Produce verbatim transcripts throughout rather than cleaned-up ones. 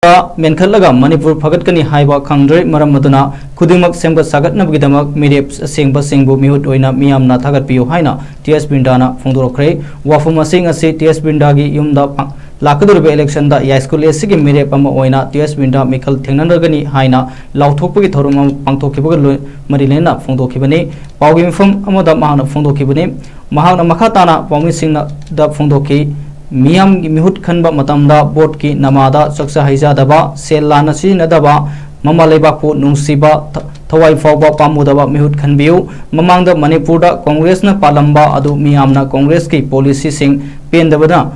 ꯃꯦꯟꯈꯠꯂꯒ ꯃꯅꯤꯄꯨꯔ ꯐꯒꯠꯀꯅꯤ ꯍꯥꯏꯕ ꯈꯪꯗ꯭ꯔꯦ꯫ ꯃꯔꯝ ꯑꯗꯨꯅ ꯈꯨꯗꯤꯡꯃꯛ ꯁꯦꯝꯒꯠ ꯁꯥꯒꯠꯅꯕꯒꯤꯗꯃꯛ ꯃꯤꯔꯦꯞ ꯑꯁꯦꯡꯕꯁꯤꯡꯕꯨ ꯃꯤꯍꯨꯠ ꯑꯣꯏꯅ ꯃꯤꯌꯥꯝꯅ ꯊꯥꯒꯠꯄꯤꯌꯨ ꯍꯥꯏꯅ ꯇꯤ ꯑꯦꯁ ꯕ꯭ꯔꯤꯟꯗꯥꯅ ꯐꯣꯡꯗꯣꯔꯛꯈ꯭ꯔꯦ꯫ ꯋꯥꯐꯝ ꯑꯁꯤ ꯉꯁꯤ ꯇꯤ ꯑꯦꯁ ꯕ꯭ꯔꯤꯟꯗꯥꯒꯤ ꯌꯨꯝꯗ ꯄꯥꯡ-, ꯂꯥꯛꯀꯗꯧꯔꯤꯕ ꯏꯂꯦꯛꯁꯟꯗ ꯌꯥꯏꯁ꯭ꯀꯨꯜ ꯑꯦꯁ ꯁꯤꯒꯤ ꯃꯤꯔꯦꯞ ꯑꯃ ꯑꯣꯏꯅ ꯇꯤ ꯑꯦꯁ ꯕ꯭ꯔꯤꯟꯗꯥ ꯃꯤꯈꯜ ꯊꯦꯡꯅꯔꯒꯅꯤ ꯍꯥꯏꯅ ꯂꯥꯎꯊꯣꯛꯄꯒꯤ ꯊꯧꯔꯝ ꯑꯃ ꯄꯥꯡꯊꯣꯛꯈꯤꯕꯒ ꯂꯣꯏ-, ꯃꯔꯤ ꯂꯩꯅꯅ ꯐꯣꯡꯗꯣꯛꯈꯤꯕꯅꯤ꯫ ꯄꯥꯎꯒꯤ ꯃꯤꯐꯝ ꯑꯃꯗ ꯃꯍꯥꯛꯅ ꯐꯣꯡꯗꯣꯛꯈꯤꯕꯅꯤ꯫ ꯃꯍꯥꯛꯅ ꯃꯈꯥ ꯇꯥꯅ ꯄꯥꯎꯃꯤꯁꯤꯡꯗ ꯐꯣꯡꯗꯣꯛꯈꯤ, ꯃꯤꯌꯥꯝꯒꯤ ꯃꯤꯍꯨꯠ ꯈꯟꯕ ꯃꯇꯝꯗ ꯚꯣꯠꯀꯤ ꯅꯃꯥꯗ ꯆꯥꯛꯆꯥ ꯍꯩꯖꯥꯗꯕ, ꯁꯦꯜ ꯂꯥꯟꯅ ꯁꯤꯖꯤꯟꯅꯗꯕ, ꯃꯃꯥ ꯂꯩꯕꯥꯛꯄꯨ ꯅꯨꯡꯁꯤꯕ, ꯊ-, ꯊꯋꯥꯏ ꯐꯥꯎꯕ ꯄꯥꯝꯃꯨꯗꯕ ꯃꯤꯍꯨꯠ ꯈꯟꯕꯤꯌꯨ꯫ ꯃꯃꯥꯡꯗ ꯃꯅꯤꯄꯨꯔꯗ ꯀꯣꯡꯒ꯭ꯔꯦꯁꯅ ꯄꯥꯜꯂꯝꯕ ꯑꯗꯨ ꯃꯤꯌꯥꯝꯅ ꯀꯣꯡꯒ꯭ꯔꯦꯁꯀꯤ ꯄꯣꯂꯤꯁꯤꯁꯤꯡ ꯄꯦꯟꯗꯕꯅ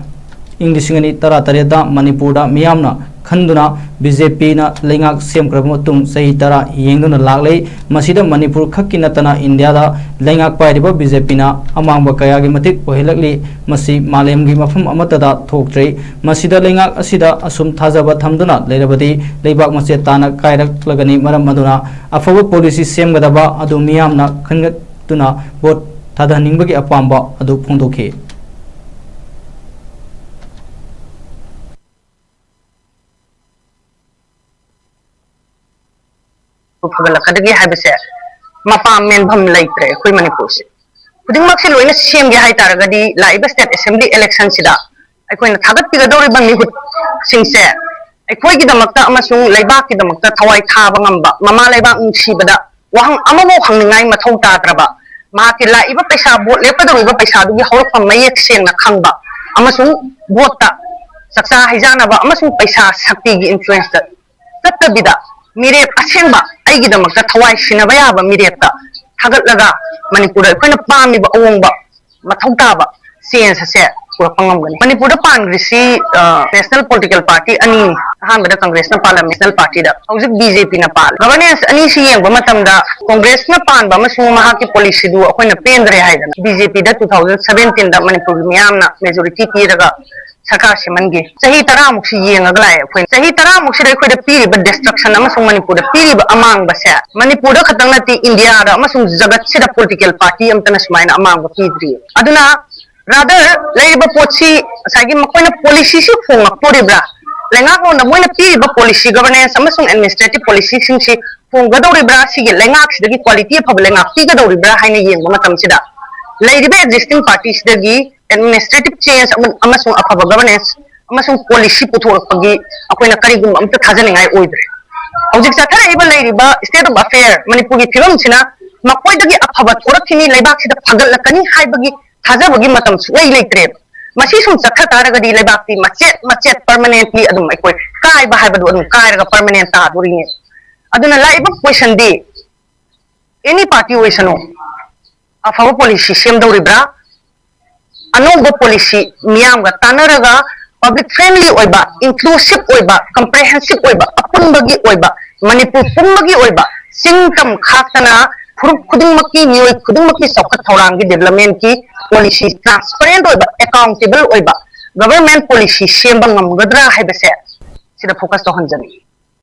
ꯏꯪ ꯂꯤꯁꯤꯡ ꯑꯅꯤ ꯇꯔꯥꯇꯔꯦꯠꯇ ꯃꯅꯤꯄꯨꯔꯗ ꯃꯤꯌꯥꯝꯅ ꯈꯟꯗꯨꯅ ꯕꯤ ꯖꯦ ꯄꯤꯅ ꯂꯩꯉꯥꯛ ꯁꯦꯝꯈ꯭ꯔꯕ ꯃꯇꯨꯡ ꯆꯍꯤ ꯇꯔꯥ ꯌꯦꯡꯗꯨꯅ ꯂꯥꯛꯂꯦ꯫ ꯃꯁꯤꯗ ꯃꯅꯤꯄꯨꯔ ꯈꯛꯀꯤ ꯅꯠꯇꯅ ꯏꯟꯗꯤꯌꯥꯗ ꯂꯩꯉꯥꯛ ꯄꯥꯏꯔꯤꯕ ꯕꯤ ꯖꯦ ꯄꯤꯅ ꯑꯃꯥꯡꯕ ꯀꯌꯥꯒꯤ ꯃꯇꯤꯛ ꯑꯣꯏꯍꯜꯂꯛꯂꯤ꯫ ꯃꯁꯤ ꯃꯥꯂꯦꯝꯒꯤ ꯃꯐꯝ ꯑꯃꯠꯇꯗ ꯊꯣꯛꯇ꯭ꯔꯤ꯫ ꯃꯁꯤꯗ ꯂꯩꯉꯥꯛ ꯑꯁꯤꯗ ꯑꯁꯨꯝ ꯊꯥꯖꯕ ꯊꯝꯗꯨꯅ ꯂꯩꯔꯕꯗꯤ ꯂꯩꯕꯥꯛ ꯃꯆꯦꯠ ꯇꯥꯅ ꯀꯥꯏꯔꯛꯂꯒꯅꯤ꯫ ꯃꯔꯝ ꯑꯗꯨꯅ ꯑꯐꯕ ꯄꯣꯂꯤꯁꯤ ꯁꯦꯝꯒꯗꯕ ꯑꯗꯨ ꯃꯤꯌꯥꯝꯅ ꯈꯟꯒꯠꯇꯨꯅ ꯚꯣꯠ ꯊꯥꯗꯍꯟꯅꯤꯡꯕꯒꯤ ꯑꯄꯥꯝꯕ ꯑꯗꯨ ꯐꯣꯡꯗꯣꯛꯈꯤ꯫ ꯐꯒꯠꯂꯛꯀꯗꯒꯦ ꯍꯥꯏꯕꯁꯦ ꯃꯄꯥ ꯃꯦꯟꯐꯝ ꯂꯩꯇ꯭ꯔꯦ꯫ ꯑꯩꯈꯣꯏ ꯃꯅꯤꯄꯨꯔꯁꯦ ꯈꯨꯗꯤꯡꯃꯛꯁꯦ ꯂꯣꯏꯅ ꯁꯦꯝꯒꯦ ꯍꯥꯏ ꯇꯥꯔꯒꯗꯤ ꯂꯥꯛꯏꯕ state assembly election ꯁꯤꯗ ꯑꯩꯈꯣꯏꯅ ꯊꯥꯒꯠꯄꯤꯒꯗꯧꯔꯤꯕ ꯃꯤꯍꯨꯠꯁꯤꯡꯁꯦ ꯑꯩꯈꯣꯏꯒꯤꯗꯃꯛꯇ ꯑꯃꯁꯨꯡ ꯂꯩꯕꯥꯛꯀꯤꯗꯃꯛꯇ ꯊꯋꯥꯏ ꯊꯥꯕ ꯉꯝꯕ, ꯃꯃꯥ ꯂꯩꯕꯥꯛ ꯅꯨꯡꯁꯤꯕꯗ ꯋꯥꯍꯪ ꯑꯃꯐꯥꯎ ꯍꯪꯅꯤꯡꯉꯥꯏ ꯃꯊꯧ ꯇꯥꯗ꯭ꯔꯕ, ꯃꯍꯥꯛꯀꯤ ꯂꯥꯛꯏꯕ ꯄꯩꯁꯥ, ꯚꯣꯠ ꯂꯦꯞꯀꯗꯧꯔꯤꯕ ꯄꯩꯁꯥꯗꯨꯒꯤ ꯍꯧꯔꯛꯐꯝ ꯃꯌꯦꯛ ꯁꯦꯡꯅ ꯈꯪꯕ ꯑꯃꯁꯨꯡ ꯚꯣꯠꯇ ꯆꯥꯛꯆꯥ ꯍꯩꯖꯥꯟꯅꯕ ꯑꯃꯁꯨꯡ ꯄꯩꯁꯥ ꯁꯛꯇꯤꯒꯤ influence ꯇ ꯆꯠꯇꯕꯤꯗ ꯃꯤꯔꯦꯞ ꯑꯁꯦꯡꯕ, ꯑꯩꯒꯤꯗꯃꯛꯇ ꯊꯋꯥꯏ ꯁꯤꯟꯅꯕ ꯌꯥꯕ ꯃꯤꯔꯦꯞꯇ ꯊꯥꯒꯠꯂꯒ ꯃꯅꯤꯄꯨꯔꯗ ꯑꯩꯈꯣꯏꯅ ꯄꯥꯝꯃꯤꯕ ꯑꯍꯣꯡꯕ, ꯃꯊꯧ ꯇꯥꯕ change ꯑꯁꯦ ꯄꯨꯔꯛꯄ ꯉꯝꯒꯅꯤ꯫ ꯃꯅꯤꯄꯨꯔꯗ ꯄꯥꯟꯈ꯭ꯔꯤꯁꯤ, ꯑ, national political party ꯑꯅꯤꯅꯤ꯫ ꯑꯍꯥꯟꯕꯗ ꯀꯪꯒ꯭ꯔꯦꯁꯅ ꯄꯥꯜꯂꯝꯃꯤ national party ꯗ, ꯍꯧꯖꯤꯛ ꯕꯤ ꯖꯦ ꯄꯤꯅ ꯄꯥꯜꯂꯤ꯫ Governance ꯑꯅꯤꯁꯤ ꯌꯦꯡꯕ ꯃꯇꯝꯗ ꯀꯪꯒ꯭ꯔꯦꯁꯅ ꯄꯥꯟꯕ ꯑꯃꯁꯨꯡ ꯃꯍꯥꯛꯀꯤ policy ꯗꯨ ꯑꯩꯈꯣꯏꯅ ꯄꯦꯟꯗ꯭ꯔꯦ ꯍꯥꯏꯗꯅ ꯕꯤ ꯖꯦ ꯄꯤꯗ two thousand seventeen ꯗ ꯃꯅꯤꯄꯨꯔꯒꯤ ꯃꯤꯌꯥꯝꯅ majority ꯄꯤꯔꯒ ꯁꯔꯀꯥꯔ ꯁꯦꯝꯍꯟꯈꯤ꯫ ꯆꯍꯤ ꯇꯔꯥꯃꯨꯛꯁꯤ ꯌꯦꯡꯉꯒ ꯂꯥꯛꯑꯦ ꯑꯩꯈꯣꯏꯅ꯫ ꯆꯍꯤ ꯇꯔꯥꯃꯨꯛꯁꯤꯗ ꯑꯩꯈꯣꯏꯗ ꯄꯤꯔꯤꯕ destruction ꯑꯃꯁꯨꯡ ꯃꯅꯤꯄꯨꯔꯗ ꯄꯤꯔꯤꯕ ꯑꯃꯥꯡꯕꯁꯦ ꯃꯅꯤꯄꯨꯔꯗ ꯈꯛꯇꯪ ꯅꯠꯇꯦ, ꯏꯟꯗꯤꯌꯥꯗ ꯑꯃꯁꯨꯡ ꯖꯒꯠꯁꯤꯗ political party ꯑꯝꯇꯅ ꯁꯨꯃꯥꯏꯅ ꯑꯃꯥꯡꯕ ꯄꯤꯗ꯭ꯔꯤ꯫ ꯑꯗꯨꯅ rather ꯂꯩꯔꯤꯕ ꯄꯣꯠꯁꯤ ꯉꯁꯥꯏꯒꯤ ꯃꯈꯣꯏꯅ policy ꯁꯤ ꯍꯣꯡꯉꯛꯇꯣꯔꯤꯕ꯭ꯔꯥ, ꯂꯩꯉꯥꯛꯂꯣꯟꯗ ꯃꯣꯏꯅ ꯄꯤꯔꯤꯕ policy, governance ꯑꯃꯁꯨꯡ administrative policyꯁꯤꯡꯁꯤ ꯍꯣꯡꯒꯗꯧꯔꯤꯕ꯭ꯔꯥ, ꯁꯤꯒꯤ ꯂꯩꯉꯥꯛꯁꯤꯗꯒꯤ quality ꯑꯐꯕ ꯂꯩꯉꯥꯛ ꯄꯤꯒꯗꯧꯔꯤꯕ꯭ꯔꯥ ꯍꯥꯏꯅ ꯌꯦꯡꯕ ꯃꯇꯝꯁꯤꯗ, ꯂꯩꯔꯤꯕ existing partyꯁꯤꯗꯒꯤ administrative change ꯑꯃ-, ꯑꯃꯁꯨꯡ ꯑꯐꯕ governance ꯑꯃꯁꯨꯡ policy ꯄꯨꯊꯣꯔꯛꯄꯒꯤ ꯑꯩꯈꯣꯏꯅ ꯀꯔꯤꯒꯨꯝꯕ ꯑꯝꯇ ꯊꯥꯖꯅꯤꯡꯉꯥꯏ ꯑꯣꯏꯗ꯭ꯔꯦ꯫ ꯍꯧꯖꯤꯛ ꯆꯠꯊꯔꯛꯏꯕ ꯂꯩꯔꯤꯕ state of affair, ꯃꯅꯤꯄꯨꯔꯒꯤ ꯐꯤꯕꯝꯁꯤꯅ ꯃꯈꯣꯏꯗꯒꯤ ꯑꯐꯕ ꯊꯣꯔꯛꯈꯤꯅꯤ, ꯂꯩꯕꯥꯛꯁꯤꯗ ꯐꯒꯠꯂꯛꯀꯅꯤ ꯍꯥꯏꯕꯒꯤ ꯊꯥꯖꯕꯒꯤ ꯃꯇꯝ ꯁꯨꯛꯂꯩ ꯂꯩꯇ꯭ꯔꯦꯕ꯫ ꯃꯁꯤ ꯁꯨꯝ ꯆꯠꯊ ꯇꯥꯔꯒꯗꯤ ꯂꯩꯕꯥꯛꯇꯤ ꯃꯆꯦꯠ ꯃꯆꯦꯠ permanently ꯑꯗꯨꯝ ꯑꯩꯈꯣꯏ ꯀꯥꯏꯕ ꯍꯥꯏꯕꯗꯣ ꯑꯗꯨꯝ ꯀꯥꯏꯔꯒ permanent ꯇꯥꯗꯣꯔꯤꯅꯦ꯫ ꯑꯗꯨꯅ ꯂꯥꯛꯏꯕ questionꯗꯤ, any party ꯑꯣꯏꯁꯅꯨ, ꯑꯐꯕ policy ꯁꯦꯝꯗꯧꯔꯤꯕ꯭ꯔꯥ, ꯑꯅꯧꯕ policy ꯃꯤꯌꯥꯝꯒ ꯇꯥꯟꯅꯔꯒ public friendly ꯑꯣꯏꯕ, inclusive ꯑꯣꯏꯕ, comprehensive ꯑꯣꯏꯕ, ꯑꯄꯨꯟꯕꯒꯤ ꯑꯣꯏꯕ, ꯃꯅꯤꯄꯨꯔ ꯄꯨꯝꯕꯒꯤ ꯑꯣꯏꯕ, ꯆꯤꯡ ꯇꯝ ꯈꯥꯛꯇꯅ ꯐꯨꯔꯨꯞ ꯈꯨꯗꯤꯡꯃꯛꯀꯤ, ꯃꯤꯑꯣꯏ ꯈꯨꯗꯤꯡꯃꯛꯀꯤ ꯆꯥꯎꯈꯠ ꯊꯧꯔꯥꯡꯒꯤ developmentꯀꯤ policy transparent ꯑꯣꯏꯕ, accountable ꯑꯣꯏꯕ government policy ꯁꯦꯝꯕ ꯉꯝꯒꯗ꯭ꯔꯥ ꯍꯥꯏꯕꯁꯦ ꯁꯤꯗ focus ꯇꯧꯍꯟꯖꯅꯤꯡꯉꯤ꯫